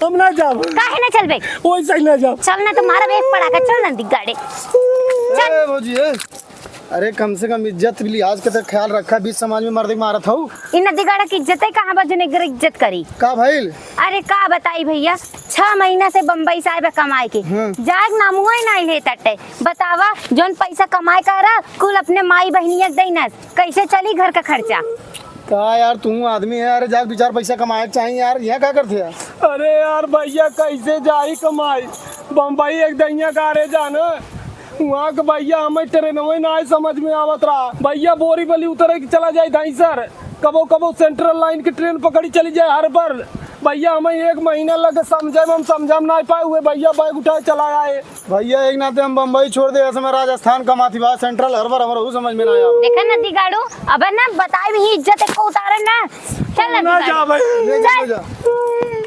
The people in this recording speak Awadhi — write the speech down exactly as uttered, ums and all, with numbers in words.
हम ना जाब। काहे ना चलबे? वैसे ही ना जाब। चल ना, तो मारब एक पड़ाका। चल नदी गाड़े। चल। ए भौजी, ए। अरे, कम से कम इज्जत भी लिहाज के तो ख्याल रखा। बीच समाज में मर्द के मारत हऊ। इ नदी गाड़ा के इज्जते कहाँ बा, जोन एकर इज्जत करी? का भइल? अरे, का बताई भइया, छह महीना से बम्बई से आए बा कमाए के। हम्म। जाए के नामुए नाहीं लेत अटे। बतावा, जोन पैसा कमाए का रहा, कुल अपने माई बहिनिया के दइनस। कैसे चली घर का खर्चा? का यार, तू आदमी है, अरे, जाके दो चार पैसा कमाए के चाही यार, यहाँ का करते यार? अरे यार भइया, कैसे जाई कमाई? बम्बई एक दहिया गारे जाना, वहाँ के भइया हमें ट्रेनवे ना आए समझ में आवत रहा। भइया बोरीबली उतरे के चला जाए धैसर, कबो कबो सेंट्रल लाइन के ट्रेन पकड़ी चली जाए हर पर। भइया हमें एक महीना लगे समझे में, हम समझा में ना पाए हुए, भइया बैग उठाए चला आए। भइया, एक नाते हम बम्बई छोड़ दे, ऐसे में राजस्थान कमाती बा, सेंट्रल हर पर, हमरा ऊ समझ में ना आया। देखा नदी गाड़ू, अब ना बताए भी इज्जत एको उतारे ना। चल ना नदी जा गाड़ू। भाई। ले जा, ले जा।